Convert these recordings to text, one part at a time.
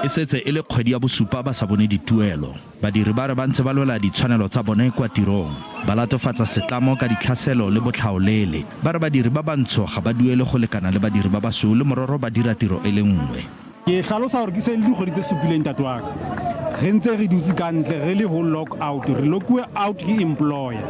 E setse e le kgwedi ya bosupa ba sa bone dituelo. Badiri ba re ba ntse ba lwela ditshwanelo tsa bone kwa tirong. Ba latofatsa setlamo ka ditlhaselo le botlhaolele. Ba re badiri ba bantsho ga ba duelwe go lekana le badiri ba basweu le mororo ba dira tiro e le nngwe. Ke hlalosa hore ke se le dikgwedi tse supileng ntate wa ka re ntse re dutse ka ntle re le ho lock out, re lokuwe out ke employer.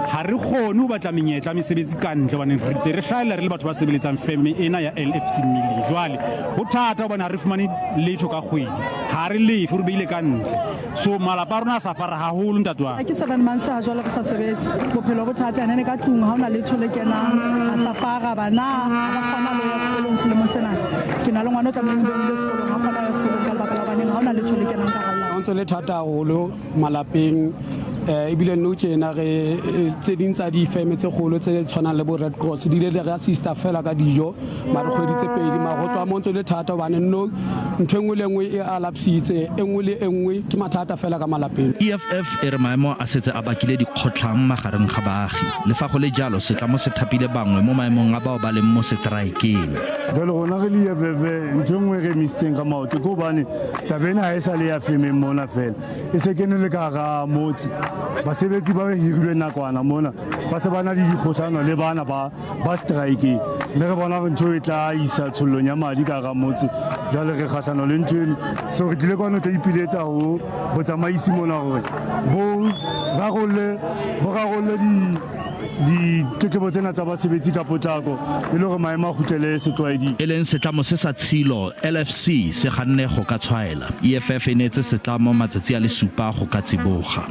Ha re kgone ho batla menyetla mesebetsi ka ntle hobane re ntse re hlahella re le batho ba sebeletsang firm ena ya LFC Milling. Jwale ho thata hobane ha re fumane letho ka kgwedi, ha re lefe, re beile ka ntle. So malapa a rona a safara haholo ntate wa ka. Ke 7 months ha jwale re sa sebetse. Bophelo bo thata ene ka tlung ha ona letho le kenang. A safara bana ha ba kgona le ho ya sekolong selemong sena. Ke na le ngwana o tlamehileng o ile sekolong ha kgona ho ya sekolong ka lebaka la hobaneng ha ona letho le kenang ka hara Ho ntso le thata haholo malapeng ebile nou tjena re tse ding tsa difeme tse kgolo tse tshwanang le bo Red Cross di ile di re assista fela ka dijo mare kgwedi tse pedi, mara ho tloha mo ntso le thata hobane no ntho e nngwe le e nngwe e alapsitse, e nngwe le e nngwe ke mathata fela ka malapeng. EFF e re maemo a setse a bakile dikgotlhang magareng ga baagi. Le fa go le jalo, setlamo se thapile bangwe mo maemong a bao ba leng mo seteraekeng. Jwale rona re le EFF ntho e nngwe e re emisitseng ka maoto ke hobane taba ena ha e sa le ya femeng mona fela, e se kene le ka hara motse. Basebetsi ba hirilwe nakwana mona ba se ba na le dikgohlano le bana ba ba strikeng, mme re bona gore ntho e tla isa tshollong ya madi ka hara motse. Jwale re kgahlano le ntho eno, so re tlile kwano tlo ipiletsa ho botsamaisi mona gore bo rarolle bo rarolle di ditletlebo tsena tsa basebetsi ka potlako e le gore maemo a kgutlele setlwaeding. E leng setlamo se sa tshilo, LFC, se ganne go ka tshwaela. EFF e neetse setlamo matsatsi a le supa go ka tsiboga.